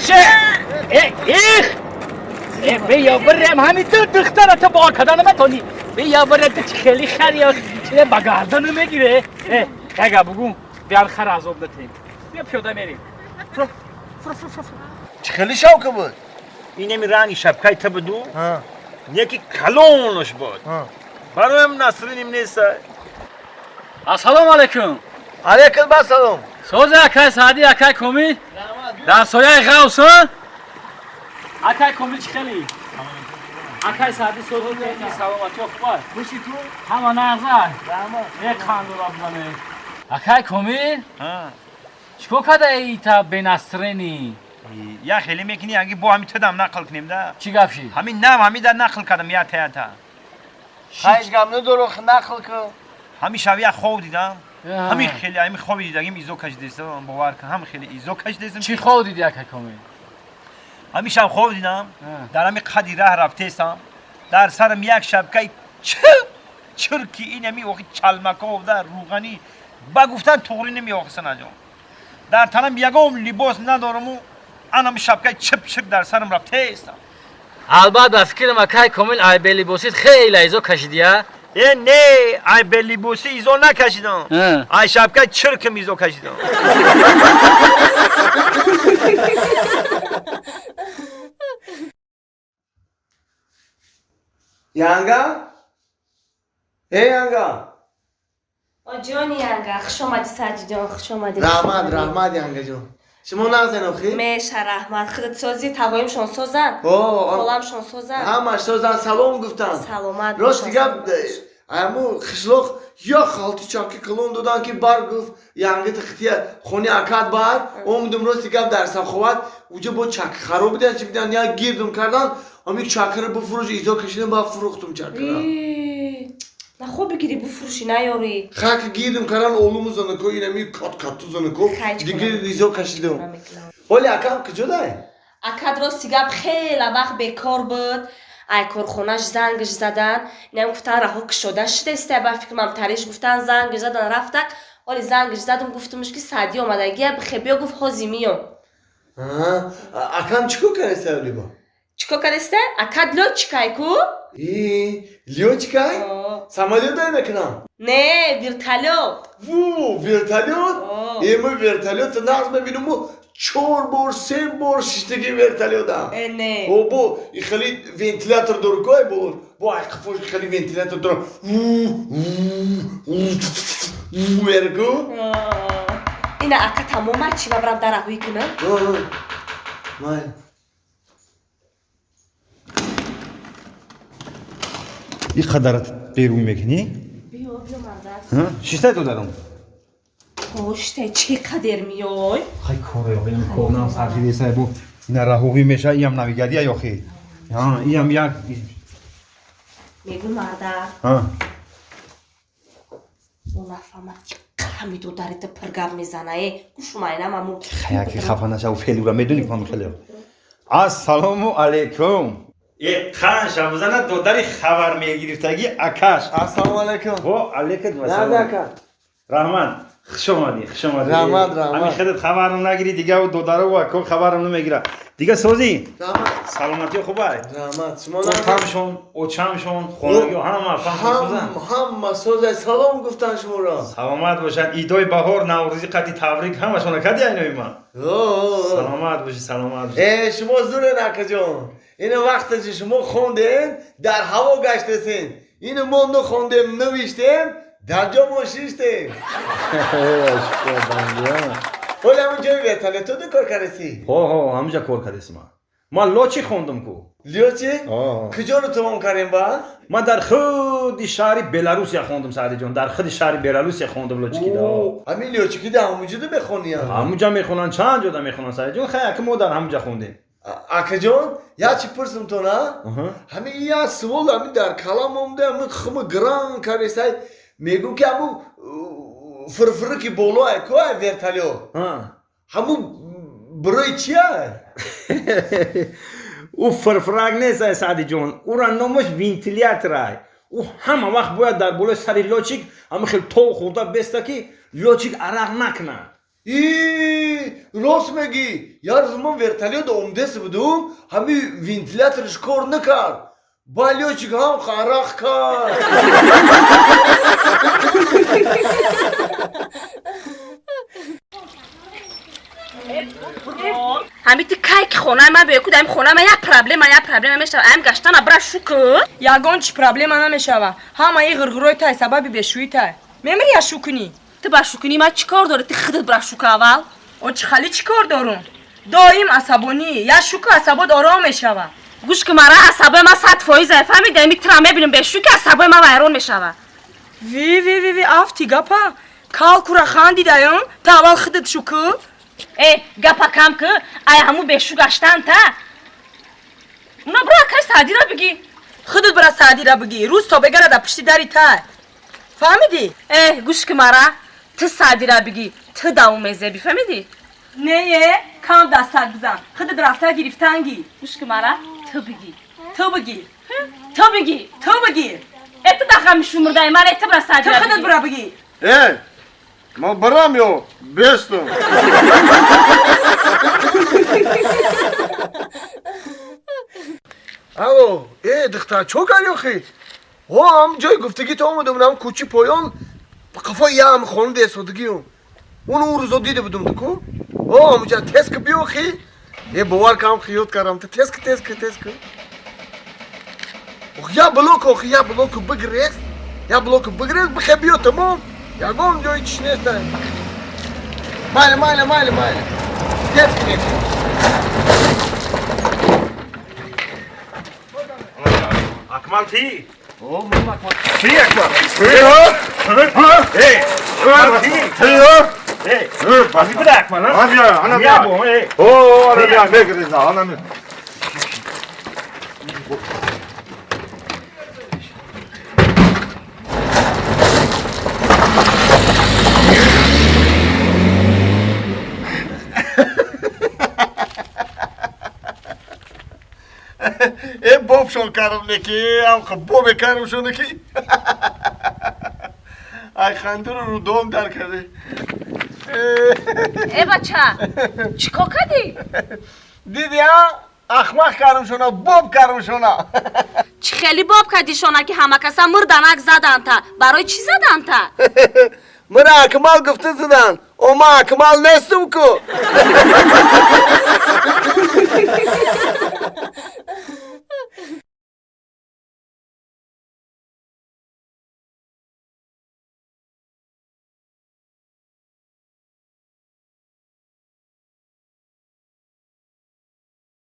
Ше! Э, их! Э, бия бирем, ҳами ту духтара ту бор карда наметонӣ. Бия бирем, ту чӣ хели хари, чизе ба гардану мегире. Э, яга бугум, биям хара азоб натем. Бия пиёда мерем. Фуро, фуро, фуро, фуро. Чӣ хели шавка буд? Инами ранги шапкаи ту буду, неки калонаш буд. Бароям насриним неста. Ассалому алайкум. Алайкум ассалом. Сози акай Саъди, акай Комил? Дар сояи ғавс, а? Акай Комил чӣ хели? Акай Саъди сози саломатиё хуб аст? Хуши ту? Ҳама нағза. Е қандура бизане. Акай Комил? Чикор кардаи та бенасрини? Я хеле мекунӣ, аги бо ҳами тудам нақл кунем да. Чӣ гап шид? Ҳамин нав ҳамида нақл кардам ята ята. Ҳеҷ гап надору, нақл кун. Ҳами шав як хоб дидам. Ҳамин хеле ҳамин хоби дидагим изо кашидестам, бовар кун, ҳам хеле изо кашидестам. Чӣ хоб диди, акай Комил? Ҳамин шаб хоб дидам, дар ҳамин қади раҳ рафтестам, дар сарам як шапкаи чип чирки ин ҳами охи чалмаков да рӯғанӣ ба гуфтан туғрӣ намеохи санаҷон. Дар танам ягон либос надораму анам шапкаи чип чирк дар сарам рафтестам. Албат, ба фикрам, акай Комил, ай белибосит хеле изо кашидия. Э, не, ай белибосӣ изо накашидам. Ай шапкаи чиркам изо кашидам. Янга? Э, янга. Ҷони янга, хуш омадӣ, Саҷидҷон, хуш омадӣ. Раҳмат, раҳмат, янгаҷон. Шумо нағзен охи? Меша, раҳмат. Худат созӣ, тавоимшон созанд? Холамшон созанд? Ҳамаш созанд, салом гуфтанд. Саломат. Рост гап, аму қишлоқ як халти чаки калон додан ки бар гуфт янгити хития хони акад бар омдум. Рости гап, дар Саховат уҷа бо чаки хароб будан, чи будан, як гирдум кардан, ами чакара буфурӯш, изо кашидам, ба фурӯхтум чакара. Нахо бигирӣ буфурӯшӣ наёрӣ. Хак гирдум кардан, олуму занако инами кат катту занако дигар изо кашидум. Ҳоли акам куҷодай? Акад, рости гап, хеле вақт бекор буд. Ай корхонаш зангш задан, инам гуфтан раҳо кушода шудеста, ба фикрам тариш гуфтан, зангш задан, рафтак. Ҳоли зангш задум, гуфтумш ки Саъдӣ омадагия, бихе биё, гуфт ҳози миём. Акам чӣ кор кардаста олиба? Чӣ кор кардаста? Акад лётчикай ку. Лётчикай, самолёт дай мекунам? Не, вертолёт. Ву, вертолёт! Эма вертолёт нағз мебинуму, чор бор, се бор шиштаги вертолётам. Э, не. Бо хеле вентилятор дору кой, бо ай қафош хеле вентилятор дору мерку. Ина ака тамома чӣ ба брам дараҳӯӣ кунам. Май. И қадарат берӯй мекунӣ? Биё, биё, мардак. Шиштай додарам. Оштай, чӣ қадер миёй? Хай, коре охи, корнам сархидесай, бо ина раҳоғӣ меша, иам навигария ёхи. Иам як Мегӯ, мардак. Нафаҳмад, ҳами додарита пиргап мезана, э, гӯшумайнам аму. Хаяки хафа нашав, фелура медони кам хеле. Ассалому алайкум. Э, қан шабзана додари хабар мегирифтаги акаш. Ассалому алайкум. Во алайкум ассалом. Ака. Раҳмат. Хуш омадӣ, хуш омадӣ. Раҳмат, раҳмат. Ҳамин хеле хабарам нагирӣ, дига додару ако хабарам намегира. Дига созӣ? Раҳмат. Саломатӣ хубай? Раҳмат. Шумо Отамшон, очамшон, хонагиҳо ҳама созанд? Ҳама созай, салом гуфтан шуморо. Саломат бошад. Идои баҳор, Наврӯзӣ қати табрик ҳамашона кади айнои ман. Саломат бошӣ, саломат бошӣ. Э, шумо зурен, акаҷон. Ина вақте ки шумо хондем, дар ҳаво гаштесен. Ина мо нахондем, навиштем, дар ҷо мо шиштем. Ҳоли ҳамин ҷои вертолетода кор кардеси? Ҳо, ҳо, ҳаминҷа кор кардеси ман. Ман лётчик хондум ку. Лётчик? Куҷоро тамом кардем ба? Ман дар худи шаҳри Беларусия хондум, Саъдиҷон, дар худи шаҳри Беларусия хондум лётчикида. Ҳамин лётчикида ҳамунҷода мехониям? Ҳамунҷа мехонанд, чанд ҷода мехонанд, Саъдиҷон. Хай, ака мо дар ҳамунҷа хондем. Акаҷон, як чи пурсумтон, а? Ҳамин як суол ҳамин дар калам омда, ҳамин хими гран кардесай, мегӯм ки ҳамун фирфири ки болоай ку ай вертолёт, ҳамун барои чия? Ӯ фирфирак нест, ай Саъдиҷон, ӯра номаш вентилятор-ай. Ӯ ҳама вақт бояд дар болои сари лётчик ҳама хел тов хӯрда беста, ки лётчик арақ накунад. И рост мегӣ, як рӯз ман вертолёт омдес будум, ҳами вентиляторш кор накард. Ба лётчик ҳам харақ кард. Ҳами ти кай ки хонаи ман биёй ку, дар хонаи ман як проблема, як проблема мешава. Ам гаштана бира шу ку. Ягон чӣ проблема намешава. Ҳамаи ғирғирои тай сабаби бешӯӣ тай. Мемири я шу кунӣ? Ту ба шукунӣ ман чӣ кор дорӣ? Ту худат бира шука аввал. О чӣ хали чӣ кор дорум? Доим асабонӣ. Я шуку асабот ором мешава. Гӯш ки мара, асабои ман 100%, фаҳмида? Ами тира мебинам бешӯ ки асабои ман вайрон мешава. Ви ви ви ви, афти гапа. Кал кура хандидаён, та аввал худат шу ку. Э, гапа кам ку, ай ҳаму бешу гаштан та. Уна бира акай Саъдира бигӣ. Худат бира Саъдира бигӣ. Рӯз то бегара дар пушти дари тай. Фаҳмидӣ? Э, гӯш ки мара, ту Саъдира бигӣ, ту даву мезебӣ, фаҳмидӣ? Нее, кам дастак бизан. Худат рафта гирифтангӣ. Гӯш ки мара, ту бигӣ. Ту бигӣ. Ту бигӣ. Ту бигӣ. Э, ту дахами шумурдаи ман, э, ту бира Ту Саъдира худат бигӣ. бира бигӣ. Э, ман барам ё бестум? Алло, э, духтар, чо кардӣ охи? О, ҳам ҷои гуфтагӣ то омадам, ҳам кӯчи поён, қафои ям хона десодагиюм. Он он рӯзо дида будум ту ку? О, ҳамҷа тез ки биё охи. Э, бовар кам хиёт кардам. Ту тез ки, тез ки, тез ки. Ох, я блок охи, я блоку бигрез. Я блоку бигрез, бихе биё тамом. Ягон ҷои чиш неста. Майли, майли, майли, майли. Тез ки неки. Акмал ти? О, ман Акмал. Ти Акмал? Эй, Акмал ти? Эй, бира Акмал, а? Я бо, эй. О, ана бия, мегриза, ана ми. Э, бобшон кардам неки, ам бобе кардамшон неки. Ай хандуру рудом дар карде. Э, бача, чӣ кор кардӣ? Диди, а? Ахмақ кардамшона, боб кардамшона. Чӣ хеле боб кардишона ки ҳама каса мурданак заданта? Барои чӣ заданта? Мара Акмал гуфта задан. О, ман Акмал нестум ку.